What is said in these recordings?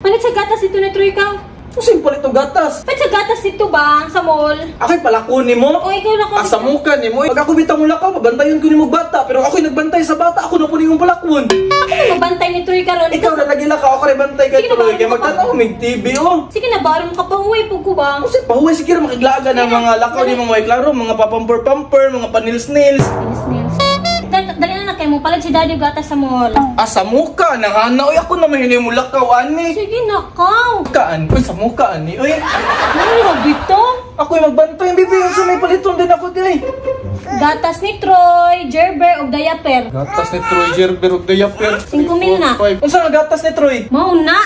Palit sa gatas dito na Troy ka. Usa palit og gatas. Palit sa gatas dito ba sa mall? Ako'y palakon nimo. O ikaw lang ko. Asa mo ka nimo? Pag ako bitaw mo lakaw, pabantayon ko nimo bata, pero ako'y nagbantay sa bata, ako na po nimong palakwon. Ako na magbantay ni Troy karon. Ikaw na lagi lakaw, ako rin bantay kay Sige na, Troy. Kaya baron ka pa. magtanaw mig TV oh. Sige na, baron ka pa huway pug ko ba? Kasi pahuway siguro makiglaga na mga lakaw ni mga way klaro, mga papamper-pamper, mga panils-nils. Nils, nils. Dali na na kay mo palit si Daddy og gatas sa mall. Asa mo ka, nangana, oy ako na mahinay mo lakaw ani. Sige na kaw. Kaan, oy sa mo ka ani, oy. Ano bito? Ako'y magbantay, bibi, sa may paliton din ako di. Gatas ni Troy, Gerber og diaper. Gatas ni Troy, Gerber ug diaper. 5,000 na. Unsa nga gatas ni Troy? Mao na.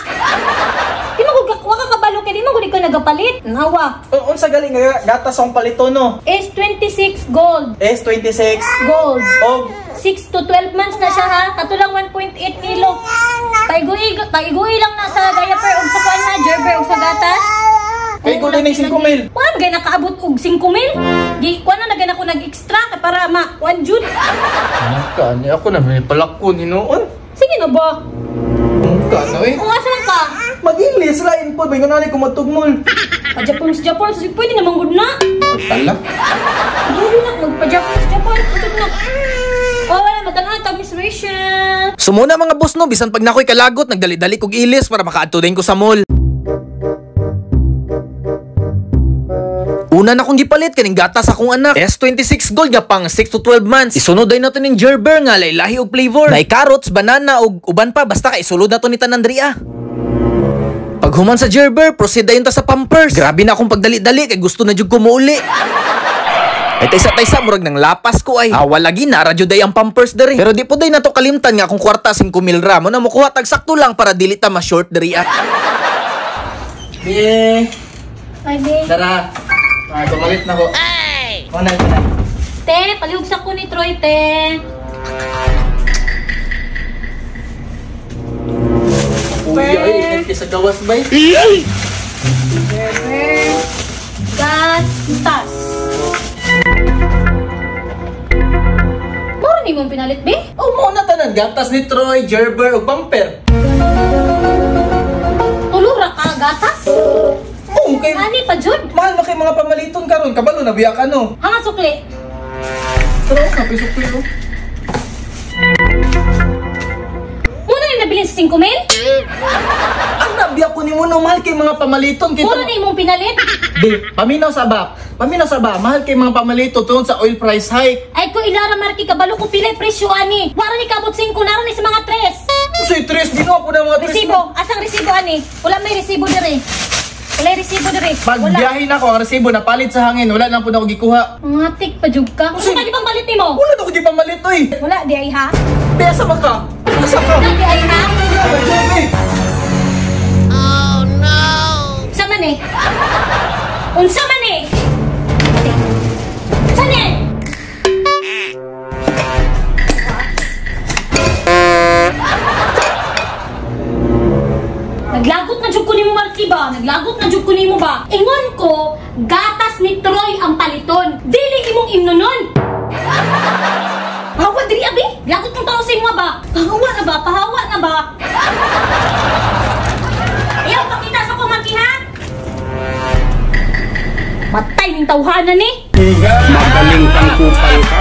Di mo wa ka kabalo kay di mo gud ikaw nagapalit. Nawa. Unsa gali nga gatas ang paliton no? S26 gold. S26 Gold. Og 6 to 12 months na siya ha. Katulang 1.8 kilo. Paigui lang na sa diaper og sa kuan ha, Gerber og sa gatas. Kay ko din 5,000. Wala gay nakaabot og 5,000. Gi kuan na gay ako nag-extra kay para ma kuan jud. Ka ni ako na may palakon hinuon. Sige na ba? Ka na eh. Kung asa man ka? Magilis lain po, may ganani ko matugmol. Pa-Japon sa Japon, pwede namang gud na. Tala. Dili na magpa-Japon sa Japon, putog na. Oh, wala matanaw ta Miss Rachel. Sumuna mga boss no, bisan pag nakoy kalagot, nagdali-dali kog ilis para makaadto din ko sa mall. Una na kong gipalit kaning gatas akong anak. S26 Gold nga pang 6 to 12 months. Isunod ay nato ning Gerber nga laylahi og flavor. Nay carrots, banana ug uban pa basta kay isulod nato ni tanan diri ah. Paghuman sa Gerber, proceed dayon ta sa Pampers. Grabe na akong pagdali-dali kay gusto na jud ko muuli. Ay taysa-taysa murag nang lapas ko ay. Awa lagi na radyo day ang Pampers diri. Pero di po day nato kalimtan nga akong kwarta 5,000 ra mo na mokuha tag sakto lang para dili ta ma-short diri ah. Bi, Ay, be. tara. Ah, tumalit na ko. Ay! Una, una. Te, palihugsak ko ni Troy, te. Uy, ay, sa gawas bay. Gerber. Gatas. Moro ni mong pinalit, be? Oh, mo na tanan gatas ni Troy, Gerber ug Pamper. Tulura ka, gatas? Oh, kay Ani pa, jud? mahal na kay mga pamaliton karon, kabalo na biya ka no. Hanga sukli. Tara ka pisok ko. Muna ni nabilin sa 5,000? Ang nabiya ko nimo no, mahal kay mga pamaliton kay Mura ni mong pinalit? Di, paminaw sa ba? Paminaw sa ba? Mahal kay mga pamalito tungod sa oil price hike. Ay ko ilara marki kabalo ko pilay presyo ani. Wara ni kabot 5 nara ni sa mga 3. Uy, tres ginawa po na mga tres. Resibo, asang resibo ani? Wala may resibo diri. Wala resibo diri. Pag Wala. biyahe na ako, ang resibo napalit sa hangin, wala na po na ako gikuha. Ngatik pa jud ka. Uy, Unsa ka di pang balit nimo? Wala na ako di pamalit oy. Wala di ay ha. Di asa ba ka? Asa ka? Wala di ay ha. Wala, Joby. Unsa man eh? Unsa man eh? Unsa ni? Naglagot na jud ko nimo Marky ba? Naglagot na jud ko nimo ba? Ingon ko, gatas ni Troy ang paliton. Dili imong imnonon. Hawa diri abi. Lagot kong tao sa imo ba? Pahawa na ba? Pahawa na ba? Ayaw pakita sa ko Marky ha. Matay ning tawhanan ni. Magaling kang kupal ka.